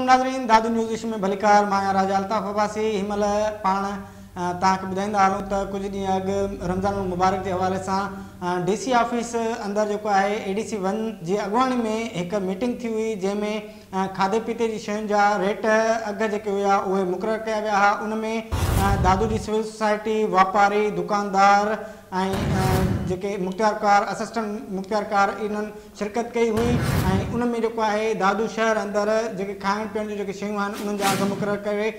ناظرين Dadu news issue ۾ ڀليڪار مان آهيان راجا الطاف عباسي هن مهل پاڻ توهان کي ٻڌائيندا هلون ته ڪجهه ڏينهن اڳ رمضان المبارڪ جي حوالي سان ڊي سي آفيس اندر جيڪو آهي اي ڊي سي ون جي اڳواڻي ۾ هڪ ميٽنگ ٿي هئي جنهن ۾ کاڌي پيتي جي شين جا ريٽ اگهه جيڪي هيا اهي مقرر ڪيا ويا ها ان ۾ دادو جي سول سوسائٽي واپاري دڪاندار ۽ جيڪي مختيارڪار اسسٽنٽ مختيارڪار انهن شرڪت ڪئي هئي ۽ ان ۾ جيڪو آهي دادو شهر اندر جيڪي کائڻ پيئڻ جون جيڪي شيون آهن انهن جا اگهه مقرر ڪري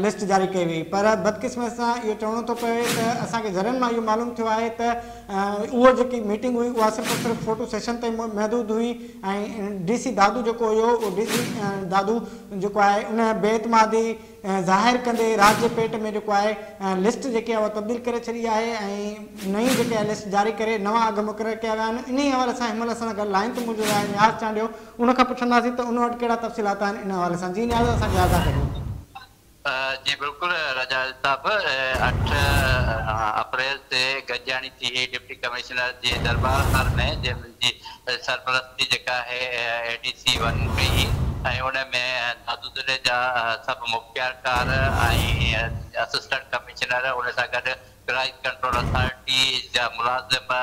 لسٽ جاري ڪئي وئي پر بدقسمتي سان اهو چوڻو ٿو پوي ته اسان کي ذريعن مان اهو معلوم ٿيو آهي ته اهو جيڪي ميٽنگ هئي اها صرف صرف فوٽو سيشن تائين محدود هئي ۽ ڊي سي دادو جيڪو هيو اهو ڊي سي دادو جيڪو آهي ان بي اعتمادي ظاهر ڪندي رات جي پيٽ ۾ جيڪو آهي لسٽ جيڪي آهي اها تبديل ڪري ڇڏي آهي ۽ نئين جيڪي آهي لسٽ جاري ڪري نوان اگهه مقرر ڪيا ويا آهن انهي حوالي سان هن مهل اسان سان گڏ لائين تي موجود آهي نياز چانڊيو ان کان پڇنداسين ته ان وٽ ڪهڙا تفصيلات آهن ان حوالي سان جي نياز اسان کي آگاهه ڪجو. جي بلڪل راجا الطاف اٺ اپريل تي گڏجاڻي ٿي هئي ڊپٽي ڪمشنر جي درٻار هال ۾ جنهن جي سرپرستي جيڪا آهي اي ڊي سي ون ڪئي هئي ۽ ان ۾ دادو ضلعي جا سڀ مختيارڪار ۽ اسسٽنٽ ڪمشنر ان سان گڏ پرائس ڪنٽرول اٿارٽي جا ملازم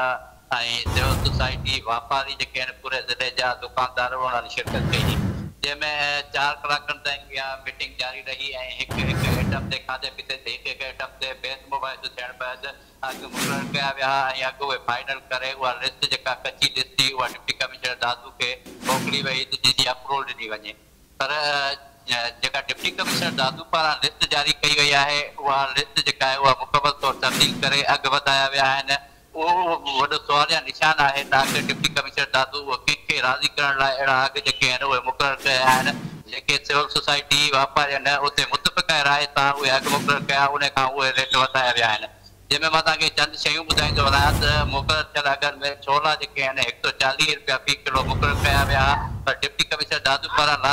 ۽ سول سوسائٽي واپاري جيڪي آهن پوري ضلعي جا دڪاندار انهن شرڪت ڪئي هئي جنهن ۾ 4 ڪلاڪن تائين اها ميٽنگ جاري رهي ۽ هڪ هڪ ائٽم تي کاڌي پيتي جي هڪ هڪ ائٽم تي بحث مباحثو ٿيڻ بعد اگهه مقرر ڪيا ويا ۽ اگهه اهي فائنل ڪري اها لسٽ جيڪا ڪچي لسٽ هئي اها ڊپٽي ڪمشنر دادو کي موڪلي وئي ته جنهن جي اپروول ڏني وڃي پر جيڪا ڊپٽي ڪمشنر دادو پاران لسٽ جاري ڪئي وئي آهي اها لسٽ جيڪا آهي اها مڪمل طور تبديل ڪري اگهه وڌايا ويا آهن اهو وڏو سواليا نشان آهي ته آخر ڊپٽي ڪمشنر دادو اهو ڪنهن کي راضي ڪرڻ لاء اهڙا اگهه جيڪي آهن اهي مقرر ڪيا آهن جيڪي سول سوسائٽي واپارين اتي متفقه راء سان اهي اگهه مقرر ڪيا ان کان اهي ريٽ وڌايا ويا آهن جنهن ۾ مان توهان کي چند شيون ٻڌائيندو هلان ته مقرر ٿيل اگهن ۾ ڇولا جيڪي آهن 140 رپيا في ڪلو مقرر ڪيا ويا پر ڊپٽي ڪمشنر دادو پاران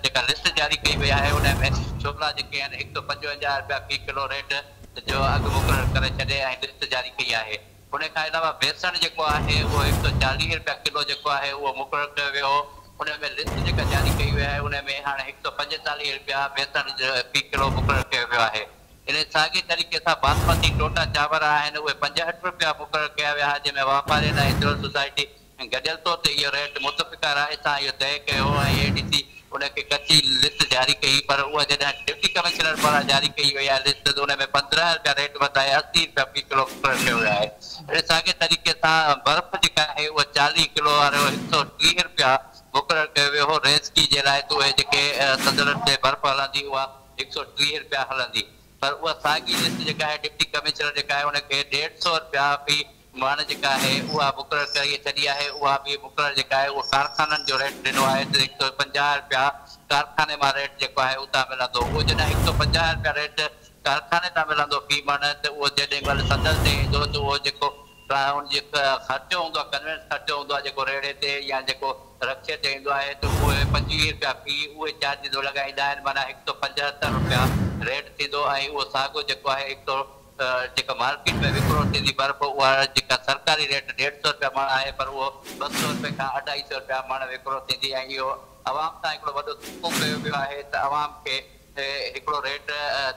جيڪا لسٽ جاري ڪئي وئي آهي ان ۾ ڇولا جيڪي آهن 155 رپيا في ڪلو ريٽ جو اگهه مقرر ڪري ڇڏي ۽ لسٽ جاري ڪئي آهي. ان کان علاوه بيسڻ جيڪو آهي اهو 140 رپيا ڪلو جيڪو آهي اهو مقرر ڪيو ويو هو ان ۾ لسٽ جيڪا جاري ڪئي وئي آهي ان ۾ هاڻي 145 رپيا بيسڻ في ڪلو مقرر ڪيو ويو آهي. ان ساڳئي طريقي سان باسمتي ٽوٽا چانور آهن اهي 65 رپيا مقرر ڪيا ويا جنهن ۾ واپارين ۽ سول سوسائٽي گڏيل طور تي اهو ريٽ متفقه راء سان اهو طئي ڪيو ۽ اي ڊي سي ان کي ڪچي لسٽ جاري ڪئي پر اها جڏهن ڊپٽي ڪمشنر پاران جاري ڪئي وئي آهي لسٽ ته ان ۾ 15 رپيا ريٽ وڌائي 80 رپيا في ڪلو مقرر ڪيو ويو آهي. اهڙي ساڳئي طريقي سان برف جيڪا آهي اها 40 ڪلو وارو 130 رپيا مقرر ڪيو ويو هو ريزڪي جي لاء ته اهي جيڪي صندلن تي برف هلندي اها 130 رپيا هلندي پر اها ساڳي لسٽ جيڪا آهي ڊپٽي ڪمشنر جيڪا آهي ان کي 150 رپيا في مڻ جيڪا آهي اها مقرر ڪري ڇڏي آهي اها به مقرر جيڪا آهي اهو ڪارخانن جو ريٽ ڏنو آهي ته 150 رپيا ڪارخاني مان ريٽ جيڪو آهي اتان ملندو اهو جڏهن 150 رپيا ريٽ ڪارخاني تان ملندو في مڻ ته اهو جيڏي مهل صندل تي ايندو ته اهو جيڪو ان جي خرچو هوندو آهي ڪنوينس خرچو هوندو آهي جيڪو ريڙهي تي يا جيڪو رڪشي تي ايندو آهي ته اهي 25 رپيا في اهي چارجز لڳائيندا آهن معنيٰ 175 رپيا ريٽ ٿيندو ۽ اهو ساڳيو جيڪو آهي 100 جيڪا مارڪيٽ ۾ وڪرو ٿيندي برف اها جيڪا سرڪاري ريٽ 150 رپيا مڻ آهي پر اهو 200 رپئي کان 250 رپيا مڻ وڪرو ٿيندي ۽ اهو عوام سان هڪڙو وڏو ڌوڪو ڪيو ويو آهي ته عوام کي هڪڙو ريٽ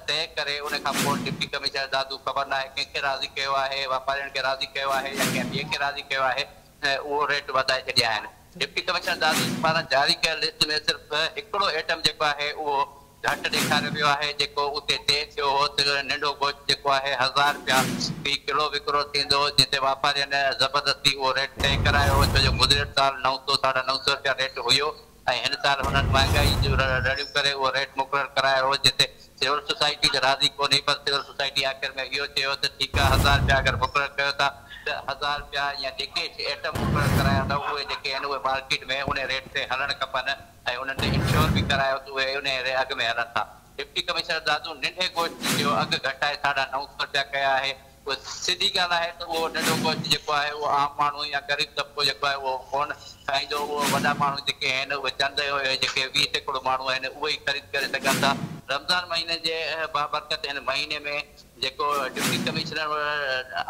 طئي ڪري ان کان پوء ڊپٽي ڪمشنر دادو خبر ناهي ڪنهن کي راضي ڪيو آهي واپارين کي راضي ڪيو آهي يا ڪنهن ٻئي کي راضي ڪيو آهي اهو ريٽ وڌائي ڇڏيا آهن. ڊپٽي ڪمشنر دادو پاران جاري ڪيل لسٽ ۾ صرف هڪڙو ائٽم جيڪو آهي اهو گهٽ ڏيکاريو ويو آهي جيڪو اتي طئي ٿيو هو ته ننڍو گوشت جيڪو آهي 1000 رپيا في ڪلو وڪرو ٿيندو جنهن تي واپارين زبردستي اهو ريٽ طئي ڪرايو هو ڇو جو گذريل سال 900 950 رپيا ريٽ هيو ۽ هن سال هنن مهانگائي جون رڙيون ڪري اهو ريٽ مقرر ڪرايو هو جنهن تي سول سوسائٽي ته راضي ڪونهي پر سول سوسائٽي آخر ۾ اهو چيو ته ٺيڪ آهي 1000 رپيا اگر مقرر ڪيو ٿا ته 1000 رپيا يا جيڪي ائٽم مقرر ڪرايا اٿو اهي جيڪي آهن اهي مارڪيٽ ۾ ان ريٽ تي هلڻ کپن ۽ انهن تي انشور به ڪرايو ته اهي ان اگهه ۾ هلن ٿا. ڊپٽي ڪمشنر دادو ننڍي گوشت جو اگهه گهٽائي 950 رپيا ڪيا آهي. اها سڌي ڳالهه آهي ته اهو ننڍو گوشت جيڪو آهي اهو عام ماڻهو يا غريب طبقو جيڪو آهي اهو ڪونه کائيندو اهو وڏا ماڻهو جيڪي آهن اهي چند اهي جيڪي 20% ماڻهو آهن اهي ئي خريد ڪري سگهن ٿا. رمضان مهيني جي بابرڪت هن مهيني ۾ جيڪو ڊپٽي ڪمشنر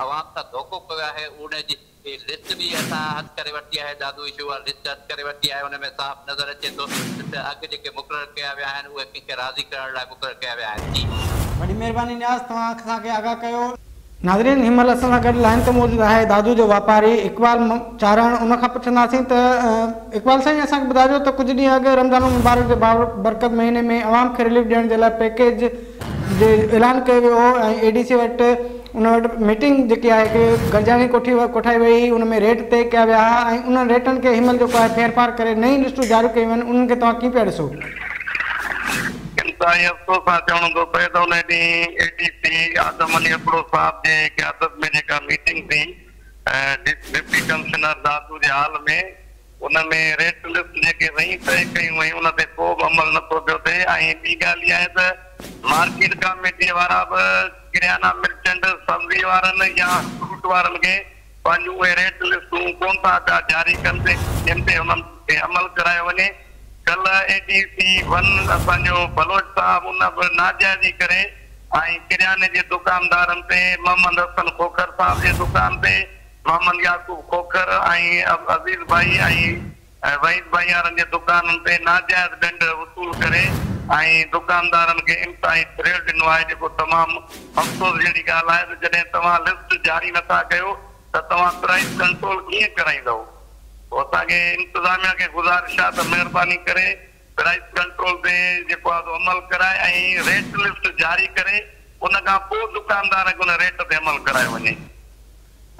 عوام سان ڌوڪو ڪيو آهي، ان جي لسٽ به اسان هٿ ڪري ورتي آهي. دادو اشو واري لسٽ هٿ ڪري ورتي آهي، ان ۾ صاف نظر اچي ٿو ته اگهه جيڪي مقرر ڪيا ويا آهن، اهي ڪنهن کي راضي ڪرڻ لاء مقرر ڪيا ويا آهن. جي. وڏي مهرباني نياز، توهان اسان کي آگاهه ڪيو. ناظرين، هن مهل اسان سان گڏ لائين تي موجود آهي دادو جو واپاري اقبال چارڻ. ان کان پڇنداسين ته اقبال سائين، اسان کي ٻڌائجو ته ڪجهه ڏينهن اڳ رمضان المبارڪ جي بابرڪت مهيني ۾ عوام کي رليف ڏيڻ جي لاء پيڪيج جي اعلان ڪيو ويو هو ۽ اي ڊي سي وٽ ان وٽ ميٽنگ جيڪي آهي هڪ گڏجاڻي ڪوٺي ڪوٺائي وئي هئي، ان ۾ ريٽ طئي ڪيا ويا هئا ۽ انهن ريٽن کي هن مهل جيڪو آهي ڦيرڦار ڪري نئين لسٽون جاري ڪيون ويون آهن، انهن کي توهان ڪيئن پيا ڏسو؟ انتهائي افسوس سان چوڻو ٿو پئي ته ان ڏينهن اي ڊي سي آدم علي ابڙو صاحب جي قيادت ۾ جيڪا ميٽنگ ٿي ڊپٽي ڪمشنر دادو جي هال ۾، ان ۾ ريٽ لسٽ جيڪي نئين طئي ڪيون ويون، ان تي ڪو به عمل نه ٿو پيو ٿئي ۽ ٻي ڳالهه اها آهي ته مارڪيٽ ڪاميٽي وارا به ڪريانا مرچنٽ، سبزي وارن يا فروٽ وارن کي پنهنجون اهي ريٽ لسٽون ڪونه ٿا پيا جاري ڪن جن تي انهن تي عمل ڪرايو وڃي. ڪلهه اي ڊي سي ون اسان جو بلوچ صاحب ان به ناجائزي ڪري ۽ ڪرياني جي دڪاندارن تي، محمد حسن کوکر صاحب جي دڪان تي، محمد يعقوب کوکر ۽ عزيز ڀائي ۽ وحيد ڀائي وارن جي دڪانن تي ناجائز ڏنڊ وصول ڪري ۽ دڪاندارن کي انتهائي ٿريٽ ڏنو آهي، جيڪو تمام افسوس جهڙي ڳالهه آهي ته جڏهن توهان لسٽ جاري نٿا ڪيو ته توهان پرائس ڪنٽرول ڪيئن ڪرائيندؤ؟ پوء اسان کي انتظاميا کي گذارش آهي ته مهرباني ڪري پرائس ڪنٽرول تي جيڪو آهي سو عمل ڪرائي ۽ ريٽ لسٽ جاري ڪري ان کان پوء دڪاندارن کي ان ريٽ تي عمل ڪرايو وڃي.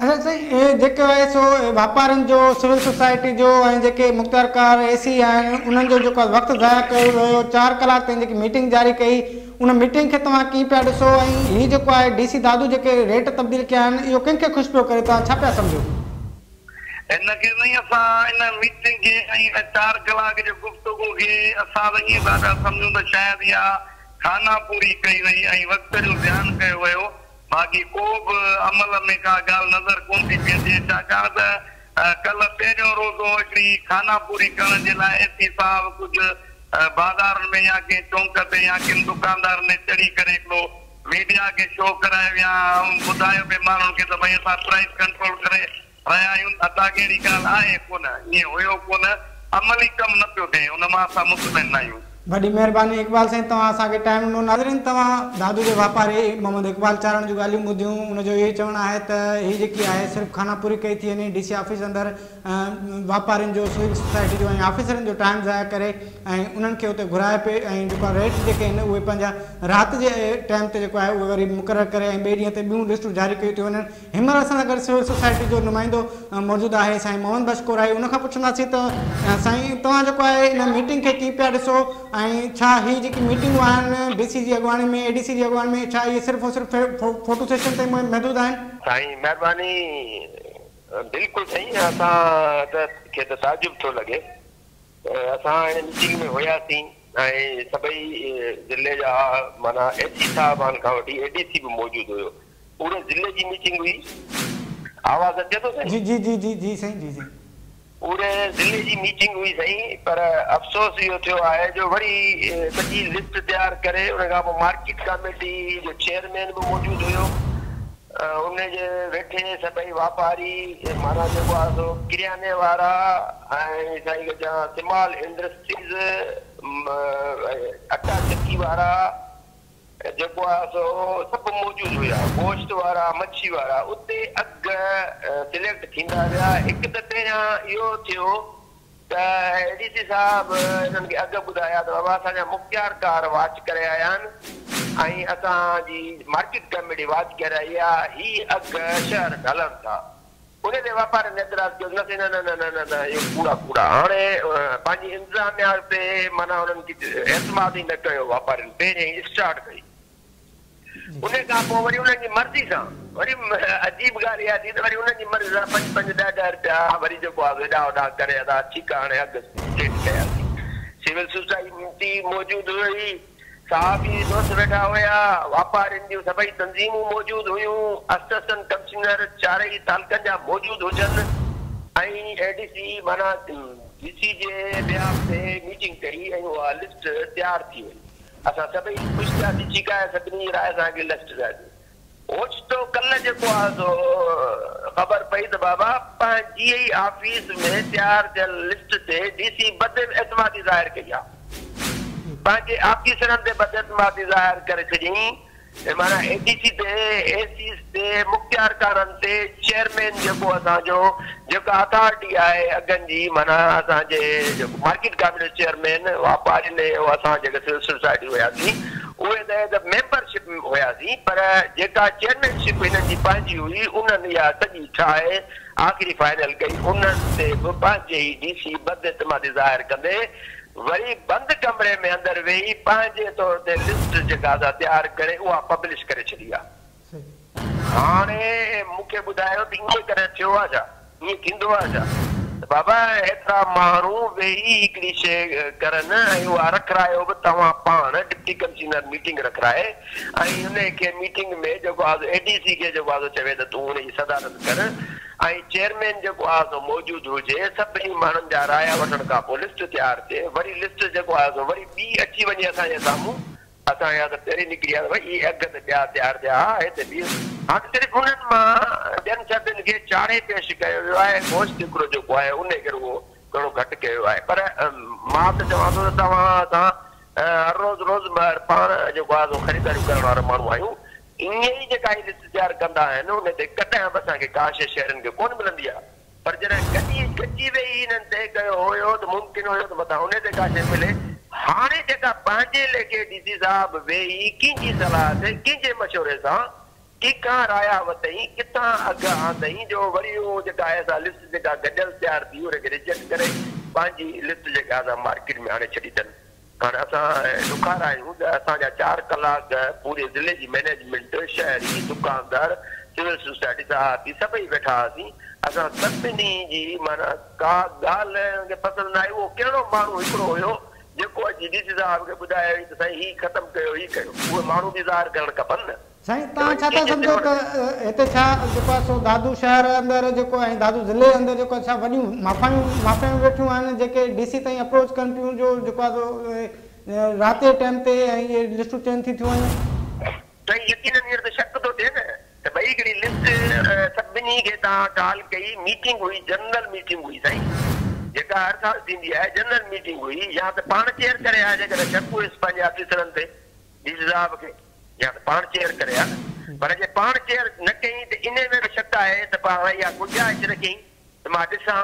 اچا سائين، اهي جيڪو آهي سو واپارين جو، سول سوسائٽي جو ۽ جيڪي مختيارڪار اي سي آهن انهن جو جيڪو وقت ضايع ڪيو ويو، 4 ڪلاڪ تائين جيڪي ميٽنگ جاري ڪئي، ان ميٽنگ کي توهان ڪيئن پيا ڏسو ۽ هي جيڪو آهي ڊي سي دادو جيڪي ريٽ تبديل ڪيا آهن، اهو ڪنهن کي خوش پيو ڪري، توهان ڇا پيا سمجهو؟ ان کي سائين اسان ان ميٽنگ کي ۽ ان 4 ڪلاڪ جي گفتگو کي اسان ته ائين ٿا پيا سمجهون ته شايد اها خانه پوري ڪئي وئي ۽ وقت جو زيان ڪيو ويو، باقي ڪو به عمل ۾ ڪا ڳالهه نظر ڪونه ٿي پئي اچي، ڇاڪاڻ ته ڪلهه پهريون روزو هڪڙي خانه پوري ڪرڻ جي لاء اي سي صاحب ڪجهه بازارن ۾ يا ڪنهن چونڪ تي يا ڪن دڪاندارن ڏي چڙهي ڪري هڪڙو ميڊيا کي شو ڪرايو يا ٻڌايو پئي ماڻهن کي ته ڀئي اسان پرائس ڪنٽرول ڪري رهيا آهيون، حتيٰ ڪه اهڙي ڳالهه آهي ڪونه، ائين هيو ڪونه، عملي ڪم نه پيو ٿئي، ان مان اسان مطمئن نه آهيون. وڏي مهرباني اقبال سائين، توهان اسان کي ٽائيم ڏنو. ناظرين، توهان دادو جي واپاري محمد اقبال چارڻ جون ڳالهيون ٻڌيون. ان جو اهو چوڻ آهي ته هي جيڪي آهي صرف خانه پوري ڪئي ٿي وڃي، ڊي سي آفيس اندر واپارين جو، سول سوسائٽي جو ۽ آفيسرن جو ٽائيم ضايع ڪري ۽ انهن کي اتي گهرائي پئي ۽ جيڪو ريٽ جيڪي آهن اهي پنهنجا رات جي ٽائيم تي جيڪو آهي اهي وري مقرر ڪري ۽ ٻئي ڏينهن تي ٻيون لسٽون جاري ڪيون ٿيون وڃن. هن مهل اسان سان گڏ سول سوسائٽي جو نمائندو موجود آهي سائين محمد بخش ڪورائي، ان کان پڇنداسين ته سائين، توهان جيڪو آهي ان ميٽنگ کي ڪيئن پيا ڏسو ۽ ڇا هي جيڪي ميٽنگون آهن ڊي سي جي اڳواڻي ۾، اي ڊي سي جي اڳواڻي ۾، ڇا اهي صرف صرف فوٽو سيشن تائين محدود آهن؟ سائين مهرباني. بلڪل سائين، اسان ته کي ته تعجب ٿو لڳي. اسان هن ميٽنگ ۾ هياسين ۽ سڀئي ضلعي جا معنيٰ اي سي صاحبان کان وٺي اي ڊي سي به موجود هيو. پوري ضلعي جي ميٽنگ هئي. آواز اچي ٿو سائين؟ جي جي جي جي جي سائين، جي سائين. پوري ضلعي جي ميٽنگ هئي سائين، پر افسوس اهو ٿيو آهي جو وري سڄي لسٽ تيار ڪري ان کان پوء مارڪيٽ ڪاميٽي جو چيئرمين به موجود هيو، ان جي ويٺي سڀئي واپاري معنيٰ جيڪو آهي سو ڪرياني وارا ۽ سائين چوان سمال انڊسٽريز، اٽا چڪي وارا جيڪو آهي سو سڀ موجود هيا، گوشت وارا، مڇي وارا. اتي اگهه سليڪٽ ٿيندا ويا. هڪ ته پهريان اهو ٿيو ته اي ڊي سي صاحب انهن کي اگهه ٻڌايا ته بابا، اسان جا مختيار ڪار واچ ڪري آيا آهن ۽ اسان جي مارڪيٽ ڪميٽي واچ ڪري آئي آهي، هي اگهه شهر ڍلن ٿا. ان تي واپارين اعتراض ڪيو، نه سائين، نه نه نه نه نه، اهو ڪوڙا ڪوڙا. هاڻي پنهنجي انتظاميا تي معنيٰ انهن کي اعتماد ئي نه ڪيو واپارين، پهرين ئي اسٽارٽ ڪئي. ان کان پوء وري انهن جي مرضي سان، وري عجيب ڳالهه اها ٿي ته وري انهن جي مرضي سان پنج پنج ڏهه ڏهه رپيا وري جيڪو آهي هيڏانهن هوڏانهن ڪري، ادا ٺيڪ آهي، هاڻي اگهه سيٽ ڪياسين. سول سوسائٽي موجود هئي، صحافي دوست ويٺا هيا، واپارين جون سڀئي تنظيمون موجود هيون، اسسٽنٽ ڪمشنر چارئي تعلقن جا موجود هجن ۽ اي ڊي سي معنيٰ ڊي سي جي بيهاف تي ميٽنگ ڪئي ۽ اها لسٽ تيار ٿي وئي. اسان سڀئي خوش ٿياسين، ٺيڪ آهي، سڀني جي راء سان هڪڙي لسٽ تيار ٿي. اوچتو ڪلهه جيڪو آهي سو خبر پئي ته بابا پنهنجي ئي آفيس ۾ تيار ٿيل لسٽ تي ڊي سي بد اعتمادي ظاهر ڪئي آهي. پنهنجي آفيسرن تي بد اعتمادي ظاهر ڪري ڇڏيائين معنيٰ اي ڊي سي تي، اي سيز تي، مختيارڪارن تي، چيئرمين جيڪو اسان جو جيڪا اٿارٽي آهي اگهن جي معنيٰ اسان جي جيڪو مارڪيٽ ڪاميٽي جو چيئرمين واپارين ۽ اسان جيڪي سول سوسائٽي هياسين اهي ته ايز اي ميمبرشپ هياسين پر جيڪا چيئرمين شپ هنن جي پنهنجي هئي انهن اها سڄي ٺاهي آخري فائنل ڪئي انهن تي به پنهنجي ئي ڊي سي بد اعتمادي ظاهر ڪندي وري بند ڪمري ۾ اندر ويهي پنهنجي طور تي لسٽ جيڪا سا تيار ڪري اها پبلش ڪري ڇڏي آ. هاڻي مون کي ٻڌايو ته ائين ڪڏهن ٿيو آ ڇا؟ ائين ٿيندو آ ڇا؟ ته بابا ايترا ماڻهو ويهي هڪڙي شيء ڪرن ۽ اها رکرايو به توهان پاڻ ڊپٽي ڪمشنر ميٽنگ رکرائي ۽ انهي کي ميٽنگ ۾ جيڪو آ سو اي ڊي سي کي جيڪو آ سو چوي ته تون انهي جي صدارت ڪر ۽ چيئرمين جيڪو آ سو موجود هجي سڀني ماڻهن جا رايا وٺڻ کان پوء لسٽ تيار ٿئي وري لسٽ جيڪو آ سو وري ٻي اچي وڃي اسان جي سامهون اسان جا ته پهرين نڪري آيا ته ڀئي اهي اگهه ته ٻيا تيار ٿيا ها هتي به هاڻ صرف انهن مان ٻين سڀن کي چاڙهي پيش ڪيو ويو آهي گوشت هڪڙو جيڪو آهي انهي کي رڳو گهڻو گهٽ ڪيو ويو آهي پر مان ته چوان ٿو ته توهان اسان هر روز روز پاڻ جيڪو آهي سو خريداريون ڪرڻ وارا ماڻهو آهيون ائين ئي جيڪا هي لسٽ تيار ڪندا آهن ان تي ڪڏهن به اسان کي ڪا شيء شهرين کي ڪونه ملندي آهي. پر جڏهن گڏي گڏجي ويهي هنن طئي ڪيو هيو ته ممڪن هيو ته متان انهي تي ڪا شيء ملي. هاڻي جيڪا پنهنجي ليکي ڊي سي صاحب ويهي ڪنهن جي صلاح تي ڪنهن جي مشوري سان ڪنهن کان رايا وتئين ڪٿان اگهه آندئين جو وري اهو جيڪا آهي سا لسٽ جيڪا گڏيل تيار ٿي ان کي ريجيڪٽ ڪري پنهنجي لسٽ جيڪا آهي سا مارڪيٽ ۾ آڻي ڇڏي اٿن. هاڻ اسان ڏکارا آهيون ته اسان جا چار ڪلاڪ پوري ضلعي جي مئنيجمينٽ، شهري، دڪاندار، سول سوسائٽي، صحافي سڀئي ويٺا هئاسين، اسان سڀني جي معنيٰ ڪا ڳالهه انهن کي پسند نه آئي، اهو ڪهڙو ماڻهو هڪڙو هيو جيڪو اچي ڊي سي صاحب کي ٻڌايو ته سائين هي ختم ڪيو هي ڪيو، اهي ماڻهو به ظاهر ڪرڻ کپن نه. سائين توهان ڇا ٿا سمجهو ته هتي ڇا جيڪو آهي سو دادو شهر اندر جيڪو ۽ دادو ضلعي اندر جيڪو آهي ڇا وڏيون مافايون مافيائون ويٺيون آهن جيڪي ڊي سي تائين اپروچ ڪن پيون جو جيڪو آهي سو رات جي ٽائيم تي ۽ اهي لسٽون چينج ٿي ٿيون وڃن. سائين يقينن هينئر ته شڪ ٿو ٿئي نه ته ڀئي هڪڙي لسٽ سڀني کي توهان ڪال ڪئي ميٽنگ هئي جنرل ميٽنگ هئي سائين جيڪا هر سال ٿيندي آهي جنرل ميٽنگ هئي يا ته پاڻ چيئر ڪري ها جيڪڏهن شڪ هيس پنهنجي آفيسرن تي ڊي سي صاحب کي يا ته پاڻ چيئر ڪري ها نه پر جي پاڻ چيئر نه ڪيائين ته انهي ۾ به شڪ آهي ته پاڻ اها گنجائش رکيائين ته مان ڏسان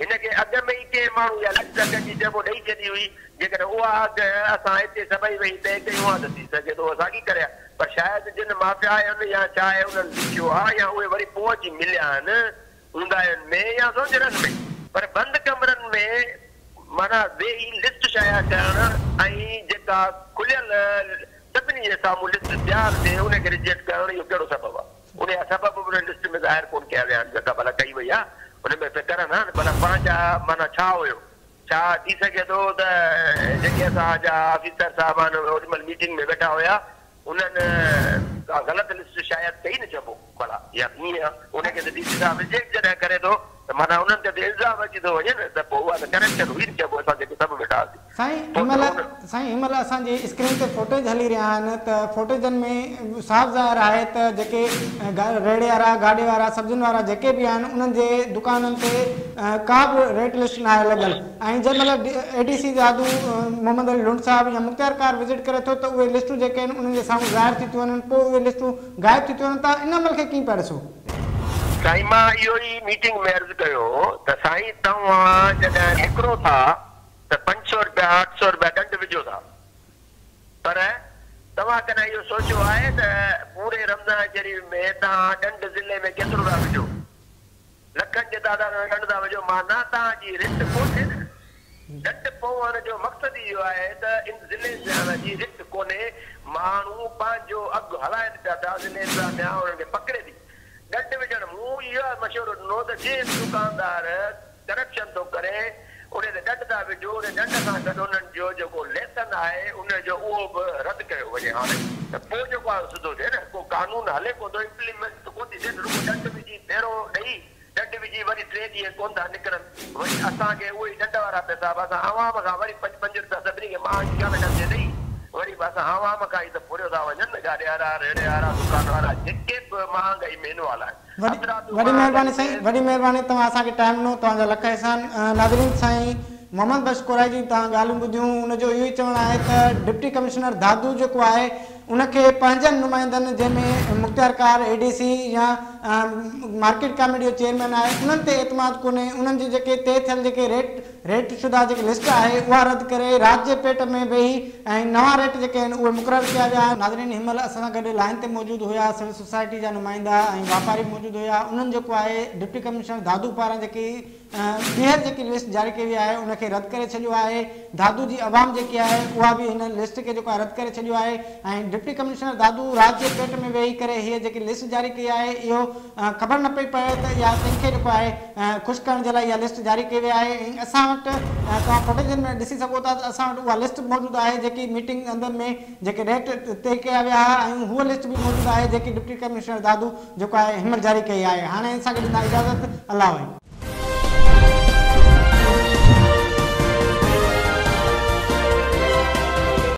هن کي اڳ ۾ ئي ڪنهن ماڻهو اها لسٽ اگهن جي چئبو ڏئي ڇڏي هئي جيڪڏهن اها اگهه اسان هتي سڀئي ويهي طئي ڪيون ها ته ٿي سگهي ٿو اها ساڳي ڪري ها پر شايد جن مافيا آهن يا ڇا آهي انهن لکيو آهي يا اهي وري پوء اچي مليا آهن اونداهين ۾ يا سوجهرن ۾ پر بند ڪمرن ۾ معنيٰ ويهي لسٽ شايع ڪرڻ ۽ جيڪا کليل سڀني جي سامهون لسٽ تيار ٿئي ان کي ريجيڪٽ ڪرڻ اهو ڪهڙو سبب آهي؟ ان جا سبب به ان لسٽ ۾ ظاهر ڪونه ڪيا ويا آهن جيڪا ڀلا ڪئي وئي آهي ان ۾ ته ڪرن ها نه ڀلا پنهنجا معنيٰ ڇا هيو؟ ڇا ٿي سگهي ٿو ته جيڪي اسان جا آفيسر صاحبان اوڏي مهل ميٽنگ ۾ ويٺا هيا انهن ڪا غلط لسٽ شايع ڪئي نه چئبو ڀلا يا ائين آ ان کي ته ڊي سي صاحب ريجيڪٽ جڏهن ڪري ٿو ته معنيٰ انهن تي ته الزام اچي ٿو وڃي نه ته پوء اها ته ڪرپشن هئي نه چئبو اسان جيڪي سڀ ويٺا هئاسين سائين پوء هن ته مهل ان. سائين هن مهل اسان جي اسڪرين تي فوٽيج هلي رهيا آهن ته فوٽيجن ۾ صاف ظاهر آهي ته جيڪي ريڙهي وارا گاڏي وارا سبزين وارا جيڪي به آهن انهن جي دڪانن تي ڪا به ريٽ لسٽ ناهي لڳل ۽ جنهن مهل اي ڊي سي دادو محمد علي لنڊ صاحب يا مختيار ڪار وزٽ ڪري ٿو ته اهي لسٽون جيڪي آهن انهن جي سامهون ظاهر ٿي ٿيون وڃن پوء اهي لسٽون غائب ٿي ٿيون وڃن توهان ان عمل کي ڪيئن پيا ڏسو؟ سائين مان اهو ئي ميٽنگ ۾ عرض ڪيو هو ته سائين توهان جڏهن نڪرو ٿا ته 500 رپيا 800 رپيا ڏنڊ وجهو ٿا پر توهان ڪڏهن اهو سوچيو آهي ته پوري رمضان شريف ۾ توهان ڏنڊ ضلعي ۾ ڪيترو ٿا وجهو؟ لکن جي تعداد ۾ ڏنڊ ٿا وجهو معنيٰ توهان جي رٽ ڪونهي نه. ڏنڊ پوڻ جو مقصد ئي اهو آهي ته ان ضلعي انتظاميا جي رٽ ڪونهي، ماڻهو پنهنجو اگهه هلائن پيا ٿا، ضلعي انتظاميا انهن کي پڪڙي ٿي ڏنڊ وجهڻ. مون اهو مشورو ڏنو ته جنهن به دڪاندار ڪرپشن ٿو ڪري انهي تي ڏنڊ ٿا وجهو، انهي ڏنڊ سان گڏ انهن جو جيڪو ليسن آهي انهي جو اهو به رد ڪيو وڃي هاڻي ته پوء جيڪو آهي سڌو ٿئي نه، ڪو قانون هلي ڪونه ٿو امپليمينٽ ته ڪونه ٿي ٿئي نه، رڳو ڏنڊ وجهي ڦيرو ڏئي ڏنڊ وجهي وري ٽي ڏينهن ڪونه ٿا نڪرن، وري اسان کي اهي ئي ڏنڊ وارا پئسا به اسان عوام کان وري پنج پنج رپيا سڀني کي مهانگي ڪانه ڪندي ڏئي وري به اسان عوام کان ئي ته ڦريو ٿا وڃن نه گاڏي وارا، ريڙهي وارا، دڪان وارا جيڪي به مهانگائي ۾ انوالو آهن. هٿرادو وڏي مهرباني مهانگائي سائين ۾ وڏي مهرباني توهان اسان کي ٽائيم ڏنو توهان جا لک احسان ناظرين سائين محمد بخش ڪورائي جون توهان ڳالهيون ٻڌيون ان جو اهو ئي چوڻ آهي ته ڊپٽي ڪمشنر دادو جيڪو آهي ان کي پنهنجن نمائندن جنهن ۾ مختيارڪار اي ڊي سي يا مارڪيٽ ڪاميٽي جو چيئرمين آهي انهن تي اعتماد ڪونهي انهن جي جيڪي طئي ٿيل جيڪي ريٽ ريٽ شده جيڪي لسٽ آهي اها رد ڪري رات جي پيٽ ۾ ويهي ۽ نوان ريٽ جيڪي آهن اهي مقرر ڪيا ويا آهن. ناظرين هن مهل اسان سان گڏ لائين تي موجود هيا سول سوسائٽي جا نمائندا ۽ واپاري به موجود هيا انهن جيڪو آهي ڊپٽي ڪمشنر دادو پاران جيڪي ٻيهر جيڪي لسٽ جاري ڪئي وئي آهي ان کي رد ڪري ڇڏيو آهي دادو جي عوام جيڪي آهي اها به هن لسٽ کي جيڪو آهي رد ڪري ڇڏيو آهي ۽ ڊپٽي ڪمشنر دادو رات جي پيٽ ۾ ويهي ڪري هيء جيڪي لسٽ جاري ڪئي آهي اهو خبر نه پئي پوي ته اها ڪنهن کي جيڪو آهي خوش ڪرڻ جي لاء اها لسٽ جاري ڪئي وئي آهي ۽ اسان وٽ توهان فوٽيجن ۾ ڏسي سگهو ٿا ته اسان وٽ اها لسٽ به موجود آهي جيڪي ميٽنگ اندر ۾ جيڪي ريٽ طئي ڪيا ويا هئا ۽ هوء لسٽ به موجود آهي جيڪي ڊپٽي ڪمشنر دادو جيڪو آهي هن مهل جاري ڪئي آهي هاڻي اسان کي ڏيندا اجازت الله وائي.